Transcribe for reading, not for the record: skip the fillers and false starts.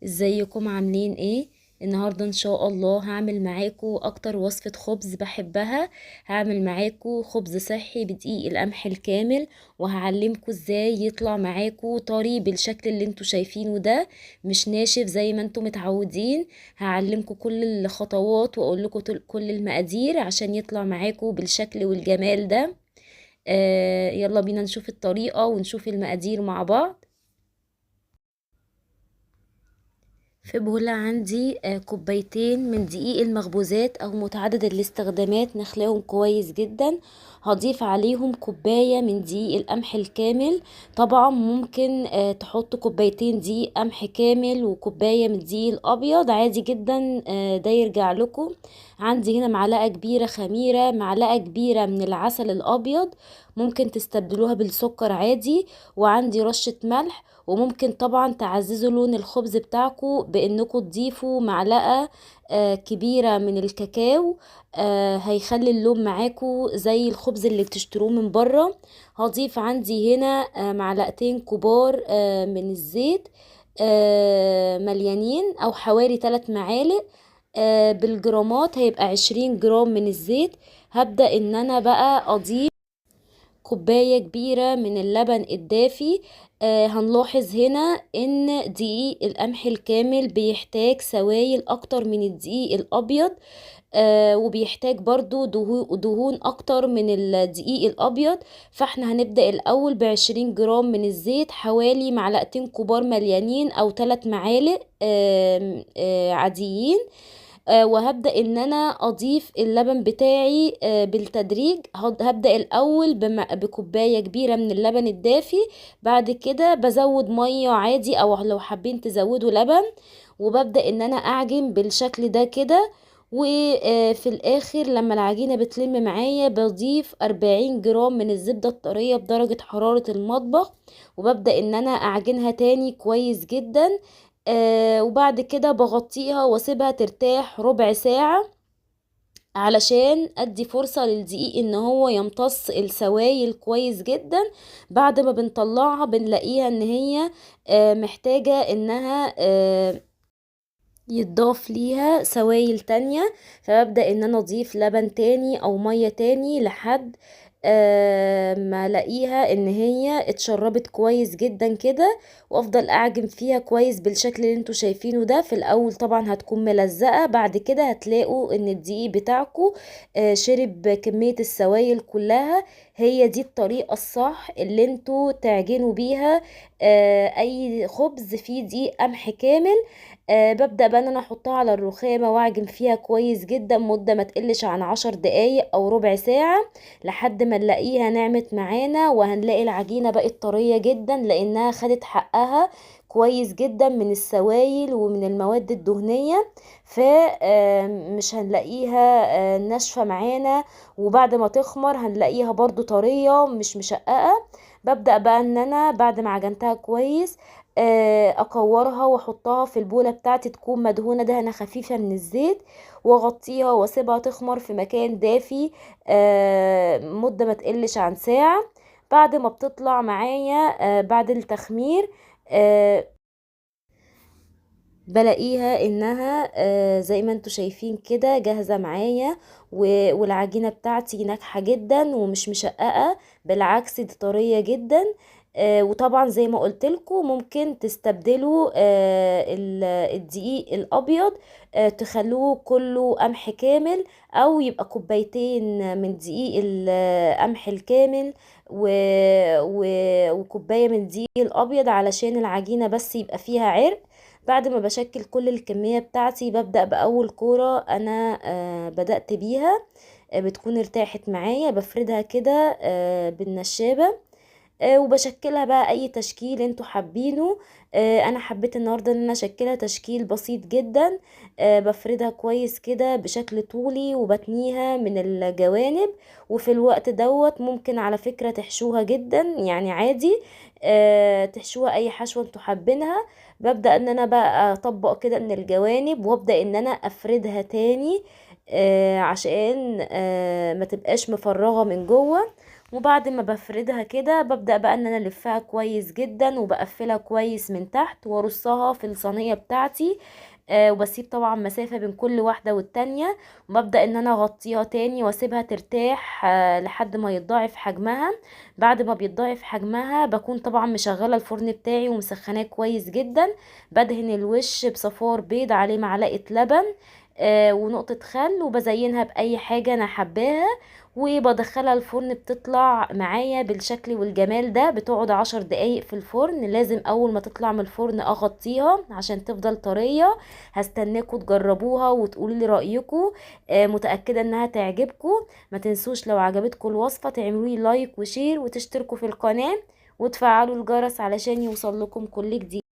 ازيكم عاملين ايه؟ النهارده ان شاء الله هعمل معاكم اكتر وصفة خبز بحبها. هعمل معاكم خبز صحي بدقيق القمح الكامل، وهعلمكم ازاي يطلع معاكم طري بالشكل اللي انتوا شايفينه ده، مش ناشف زي ما انتوا متعودين. هعلمكم كل الخطوات واقول لكم كل المقادير عشان يطلع معاكم بالشكل والجمال ده. يلا بينا نشوف الطريقة ونشوف المقادير مع بعض. في بولة عندي كوبايتين من دقيق المخبوزات او متعدد الاستخدامات، نخليهم كويس جدا. هضيف عليهم كوباية من دقيق القمح الكامل. طبعا ممكن تحط كوبايتين دقيق قمح كامل وكوباية من دقيق الابيض عادي جدا، ده يرجع لكم. عندي هنا معلقة كبيرة خميرة، معلقة كبيرة من العسل الابيض، ممكن تستبدلوها بالسكر عادي، وعندي رشة ملح. وممكن طبعا تعززوا لون الخبز بتاعكو بانكم تضيفوا معلقة كبيرة من الكاكاو، هيخلي اللون معاكو زي الخبز اللي بتشتروه من بره. هضيف عندي هنا معلقتين كبار من الزيت، مليانين او حوالي 3 معالق، بالجرامات هيبقى 20 جرام من الزيت. هبدأ ان انا بقى اضيف كوباية كبيرة من اللبن الدافي. هنلاحظ هنا ان دقيق القمح الكامل بيحتاج سوائل اكتر من الدقيق الابيض، وبيحتاج برضو دهون اكتر من الدقيق الابيض. فاحنا هنبدأ الاول ب20 جرام من الزيت، حوالي معلقتين كبار مليانين او 3 معالق، عاديين. وهبدأ ان انا اضيف اللبن بتاعي بالتدريج. هبدأ الاول بكوباية كبيرة من اللبن الدافي، بعد كده بزود مية عادي او لو حابين تزودوا لبن، وببدأ ان انا اعجن بالشكل ده كده. وفي الاخر لما العجينة بتلم معايا بضيف 40 جرام من الزبدة الطرية بدرجة حرارة المطبخ، وببدأ ان انا اعجنها تاني كويس جدا. وبعد كده بغطيها واسيبها ترتاح ربع ساعة علشان ادي فرصة للدقيق ان هو يمتص السوائل كويس جدا. بعد ما بنطلعها بنلاقيها ان هي محتاجة انها يتضاف ليها سوائل تانية، فببدأ ان انا اضيف لبن تاني او مية تاني لحد ما الاقيها ان هي اتشربت كويس جدا كده، وافضل اعجن فيها كويس بالشكل اللي انتوا شايفينه ده. في الاول طبعا هتكون ملزقة، بعد كده هتلاقوا ان الدقيق بتاعكو، شرب كمية السوائل كلها. هي دي الطريقة الصح اللي انتوا تعجنوا بيها، اي خبز فيه دقيق قمح كامل. ببدأ بقى ان انا احطها على الرخامة واعجن فيها كويس جدا مدة ما تقلش عن 10 دقايق او ربع ساعة لحد ما نلاقيها نعمت معانا، وهنلاقي العجينة بقت طرية جدا لانها خدت حقها كويس جدا من السوائل ومن المواد الدهنية، مش هنلاقيها ناشفة معانا، وبعد ما تخمر هنلاقيها برضو طرية مش مشققة. ببدأ بقى ان انا بعد ما عجنتها كويس، اكورها واحطها في البولة بتاعتي تكون مدهونة دهنة خفيفة من الزيت، واغطيها واسيبها تخمر في مكان دافي، مدة ما تقلش عن ساعة. بعد ما بتطلع معايا، بعد التخمير، بلاقيها انها، زي ما انتوا شايفين كده جاهزة معايا، والعجينة بتاعتي ناجحة جدا ومش مشققة، بالعكس دي طرية جدا. وطبعا زي ما قلت لكم ممكن تستبدلوا، الدقيق الابيض، تخلوه كله قمح كامل، او يبقى كوبايتين من دقيق القمح الكامل وكوباية من دقيق الابيض علشان العجينة بس يبقى فيها عرق. بعد ما بشكل كل الكمية بتاعتي ببدأ بأول كورة أنا، بدأت بيها، بتكون ارتاحت معايا، بفردها كده، بالنشابة، وبشكلها بقى اي تشكيل انتوا حابينه. انا حبيت النهارده ان انا اشكلها تشكيل بسيط جدا، بفردها كويس كده بشكل طولي وبتنيها من الجوانب، وفي الوقت دوت ممكن على فكرة تحشوها جدا، يعني عادي، تحشوها اي حشوة انتوا حابينها. ببدأ ان انا بقى اطبق كده من الجوانب وابدأ ان انا افردها تاني، عشان ما تبقاش مفرغة من جوه. وبعد ما بفردها كده ببدأ بقى ان انا الفها كويس جدا، وبقفلها كويس من تحت، وارصها في الصينية بتاعتي. وبسيب طبعا مسافة بين كل واحدة والتانية، وببدأ ان انا اغطيها تاني واسيبها ترتاح لحد ما يتضاعف حجمها. بعد ما بيتضاعف حجمها بكون طبعا مشغلة الفرن بتاعي ومسخناه كويس جدا. بدهن الوش بصفار بيض عليه معلقة لبن ونقطة خل، وبزينها بأي حاجة انا حباها، وبدخلها الفرن. بتطلع معايا بالشكل والجمال ده. بتقعد 10 دقايق في الفرن. لازم اول ما تطلع من الفرن اغطيها عشان تفضل طرية. هستناكم تجربوها وتقولوا لي رأيكم، متأكدة انها تعجبكم. ما تنسوش لو عجبتكم الوصفة تعملوا لي like و share وتشتركوا في القناة وتفعلوا الجرس علشان يوصل لكم كل جديد.